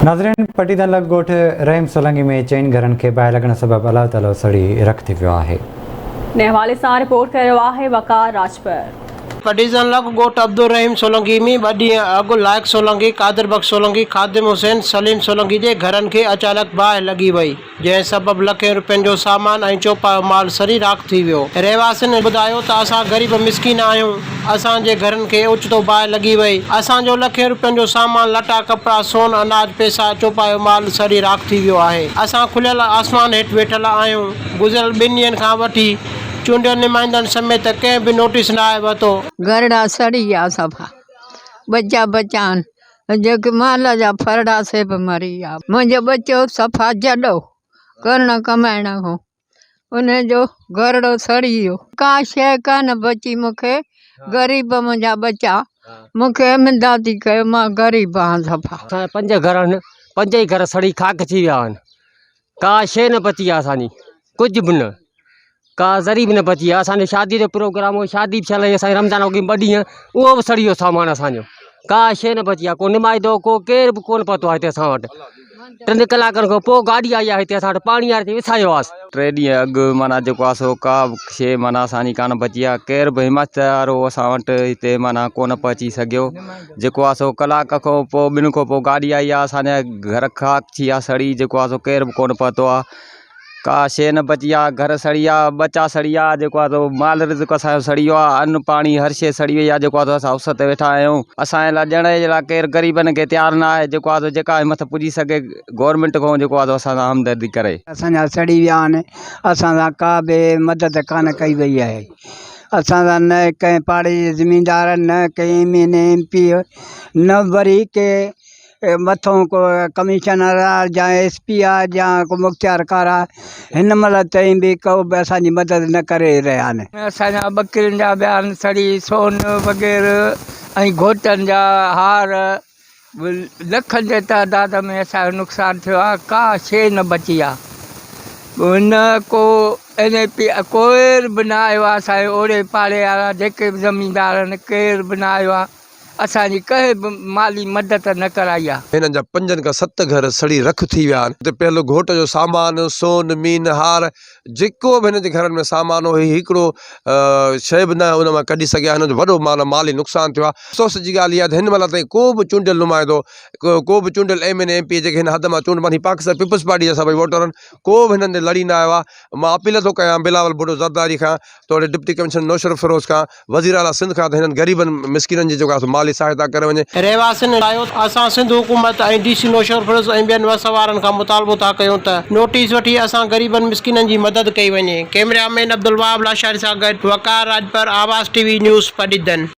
ناظرين پٽيدن لڳ ڳوٺ رحيم سولنگي ۾ چئن گهرن کي باهه لڳڻ سبب الله تعالي سڙي رک ٿي ويو آهي. ان حوالي سان رپورٽ ڪري رهيو آهي وقار راڄپر. پٽيدن لڳ ڳوٺ عبدالرحيم سولنگي ۾ ٻه ڏينهن اڳ لائق سولنگي، قادر بخش سولنگي، خادم حسين، سليم سولنگي جي گهرن کي اچانڪ باهه لڳي وئي. جنهن سبب لکين روپين جو سامان ۽ چوپايو مال سڙي راک ٿي ويو. رهواسين ٻڌايو ته اسان غريب مسڪين آهيون، اسان جي گهرن کي اوچتو باهه لڳي وئي، اسان جو لکين روپين جو سامان، لٽا ڪپڙا، سون، اناج، پئسا، چوپايو مال سڙي راک ٿي ويو آهي، اسان کليل آسمان هيٺ ويٺل آهيون، گذريل ٻن ڏينهن کان وٺي چونڊيل نمائندن سميت ڪنهن به نوٽيس ناهي ورتو. گهرڙا سڙي ويا صفا ٻچا بچا آهن. جيڪي مال جا ڦرڙا سي به مري ويا. منهنجو ٻچو صفا جڏو ڪرڻ ڪمائڻ کان ان جو گهرڙو سڙي ويو. ڪا شيء ڪانه بچي مون کي غريب منهنجا ٻچا مون کي امدادي ڪيو مان غريب آهيان صفا. اسان جا پنج گهر آهن پنج ئي گهر سڙي خاڪ ٿي ويا آهن ڪا شيء نه بچي آهي اسان جي ڪجهه به نه ڪا ذري به نه بچي آهي اسان جو شادي جو پروگرام هو شادي به ٿيل هئي اسان جي رمضان اڳي ٻه ڏينهن اهو به سڙي ويو سامان اسان جو ڪا شيء نه بچي آهي ڪو نمائندو ڪو ڪير به ڪونه پهتو آهي هتي اسان وٽ ٽن ڪلاڪن کان پوءِ گاڏي آئي آهي هتي اسان وٽ پاڻي واري وسايو آهي. ٽي ڏينهن اڳ معنيٰ جيڪو آهي سو ڪا به شيء معنيٰ اسان جي ڪانه بچي آهي ڪير به همت وارو اسان وٽ هتي معنيٰ ڪونه پهچي سگهيو جيڪو آهي سو ڪلاڪ کان پوءِ ٻن کان پوءِ گاڏي آئي آهي اسان جا گهر خاڪ ٿي ويا سڙي جيڪو آهي سو ڪير به ڪونه پهتو آهي ڪا شيء نه بچي آهي گهر سڙي ويا ٻچا سڙي ويا جيڪو آهي سو مال رزق اسان جو سڙي ويو آهي ان پاڻي هر شيء سڙي وئي آهي جيڪو آهي سو اسان اس تي ويٺا آهيون اسان جي لاء ڏيڻ جي لاء ڪير غريبن کي تيار نه آهي جيڪو آهي سو جيڪا همت پڄي سگهي گورنمينٽ کان جيڪو آهي سو اسان سان همدردي ڪري. اسان جا سڙي ويا آهن اسان سان ڪا به مدد ڪانه ڪئي وئي آهي اسان سان نه ڪنهن پاڙي جي زميندار نه ڪنهن M N A M P A نه وري ڪي مٿو ڪو ڪمشنر آ يا ايس پي آ يا ڪو مختيار ڪار آ هن مهل تائين به ڪو به اسان جي مدد نه ڪري رهيا آهن. اسان جا ٻڪرين جا ٻيا آهن سڙي سون وغيره ۽ گهوٽن جا هار لکن جي تعداد ۾ اسان جو نقصان ٿيو آ ڪا شيء نه بچي آ نه ڪو اين اي پي ڪوئر به نه آيو آ اسان جي اوڙي پاڙي وارا جيڪي به زميندار آهن ڪير به نه آيو آ. اسان جي ڪنهن به مالي مدد نه ڪرائي آ. هنن جا پنجن کان ست گهر سڙي رک ٿي ويا آهن. اتي پيل گهوٽ جو سامان، سون، مين، هار، جيڪو به هنن جي گهرن ۾ سامان هو، هي هڪڙو شيء به نه ان مان ڪڍي سگهيا. هنن جو وڏو معنيٰ مالي نقصان ٿيو آهي. افسوس جي ڳالهه اها آهي ته هن مهل تائين ڪو به چونڊيل نمائندو، ڪو به چونڊيل M N A, M P A جيڪي هن حد مان چونڊ معنيٰ هي پاڪستان پيپلز پارٽي جا سڀئي ووٽر آهن، ڪو به هنن تي لڙي نه آيو آهي. مان اپيل ٿو ڪيان بلاول ڀٽو زرداري کان توڙي ڊپٽي ڪمشنر نوشهروفيروز کان وزير اعليٰ سنڌ کان ته هنن غريبن مسڪينن جي جيڪو آهي سو مالي سهائتا ڪري وڃي. رهواسين چيو ته اسان سنڌ حڪومت ۽ ڊي سي نوشهروفيروز ۽ ٻين وس وارن کان مطالبو ٿا ڪيون ته نوٽيس وٺي اسان غريبن مسڪينن جي مدد ڪئي وڃي. ڪئميرا مين عبدالوهاب لاشاري سان گڏ Waqar Rajpar, Awaz T V news, Padidan.